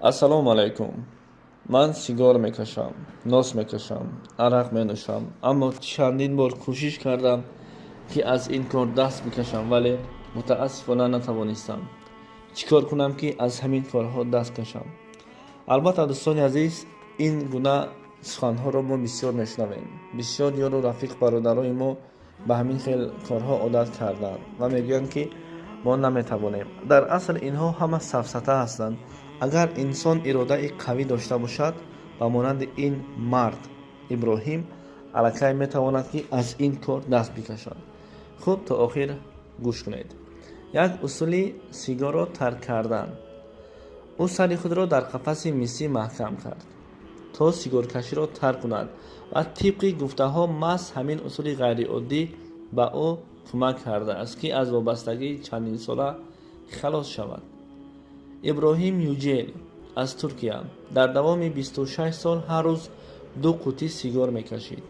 Ассалому алайкум. Ман сигор мекашам, нос мекашам, арақ менӯшам, аммо чандин бор кӯшиш кардам, ки аз ин кор даст бикашам, вале мутаассифона натавонистам. Чӣ кор кунам, ки аз ҳамин корҳо даст кашам? Албатта, дӯстони азиз, ин гуна суханҳоро мо бисёр мешунавем. Бисёр ёру рафиқ, бародарои мо ба ҳамин хел корҳо одат карданд ва мегӯянд, ки мо наметавонем. Дар асл инҳо ҳама сафсата ҳастанд. Агар инсон иродаи қавӣ дошта бошад, ба монанди ин мард Иброҳим, аллакай метавонад, ки аз ин кор даст бикашад. Хуб, то охир гӯш кунед. Як усули сигорро тарк кардан. Ӯ сари худро дар қафаси мисӣ маҳкам кард, то сигоркаширо тарк кунад, ва тибқи гуфтаҳо, маҳз ҳамин усули ғайриоддӣ ба ӯ кӯмак кардааст, ки аз вобастагии чандинсола халос шавад. Иброҳим Юҷел аз Туркия дар давоми 26 сол ҳар рӯз ду қуттӣ сигор мекашид.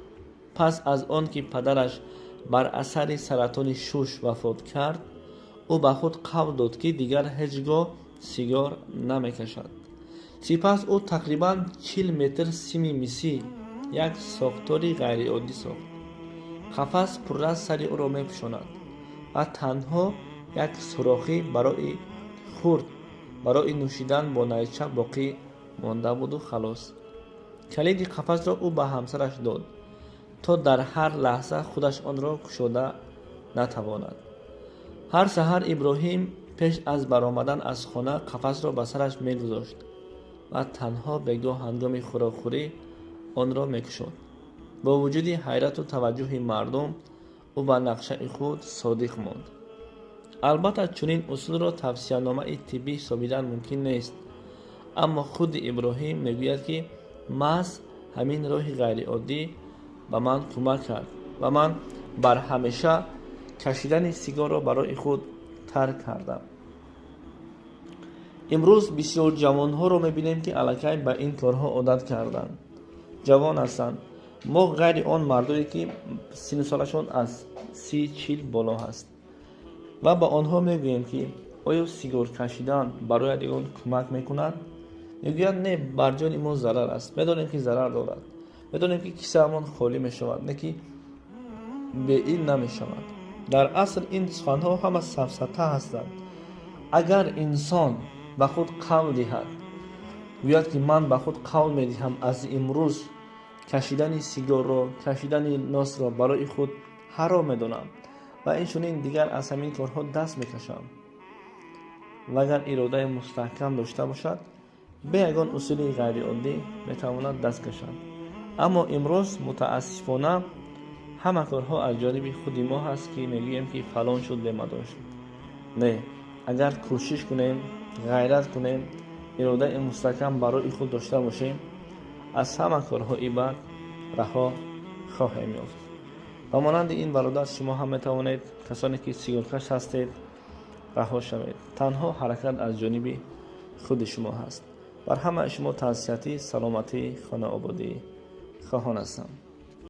Пас аз он ки падараш бар асари саратони шуш вафот кард, ӯ ба худ қавл дод, ки дигар ҳеҷ гоҳ сигор намекашад. Сипас ӯ тақрибан 40 метр сими мисӣ як сохтори ғайриоддӣ сохт. Қафас пурра сари ӯро мепӯшонад ва танҳо як сурохӣ барои хурд барои нӯшидан бо найча боқӣ монда буду халос. Калиди қафасро ӯ ба ҳамсараш дод, то дар ҳар лаҳза худаш онро кушода натавонад. Ҳар саҳар Иброҳим пеш аз баромадан аз хона қафасро ба сараш мегузошт ва танҳо бегоҳ, ҳангоми хӯрокхӯрӣ, онро мекушод. Бо вуҷуди ҳайрату таваҷҷӯҳи мардум, ӯ ба нақшаи худ содиқ монд. Албатта, чунин усулро тавсияномаи тиббӣ ҳисобидан мумкин нест, аммо худи Иброҳим мегӯяд, ки маҳз ҳамин роҳи ғайриоддӣ ба ман кӯмак кард ва ман бар ҳамеша кашидани сигорро барои худ тарк кардам. Имрӯз бисёр ҷавонҳоро мебинем, ки аллакай ба ин корҳо одат карданд, ҷавон ҳастанд. Мо ғайри он мардое, ки синну солашон аз 30-40 боло ҳаст, ва ба онҳо мегӯем, ки оё сигор кашидан барои ягон кӯмак мекунад? Мегӯянд: не, бар ҷони мо зарар аст. Медонем, ки зарар дорад, медонем, ки кисаамон холӣ мешавад, не ки бе ин намешавад. Дар асл ин суханҳо ҳама сафсата ҳастанд. Агар инсон ба худ қавл диҳад, гӯяд, ки ман ба худ қавл медиҳам, аз имрӯз кашидани сигорро, кашидани носро барои худ ҳаром медонам ва инчунин дигар аз ҳамин корҳо даст мекашам, ва агар иродаи мустаҳкам дошта бошад, бе ягон усули ғайриоддӣ метавонад даст кашад. Аммо имрӯз мутаассифона ҳама корҳо аз ҷониби худи мо ҳаст, ки мегӯем, ки фалон шуд, бемадор шуд. Не, агар кӯшиш кунем, ғайрат кунем, иродаи мустаҳкам барои худ дошта бошем, аз ҳама корҳои бад раҳо хоҳем ёфт. Ба монанди ин бародар шумо ҳам метавонед, касоне ки сигоркаш ҳастед, раҳо шавед. Танҳо ҳаракат аз ҷониби худи шумо ҳаст. Бар ҳамаи шумо тансиҳатӣ, саломатӣ, хонаободӣ хоҳон ҳастам.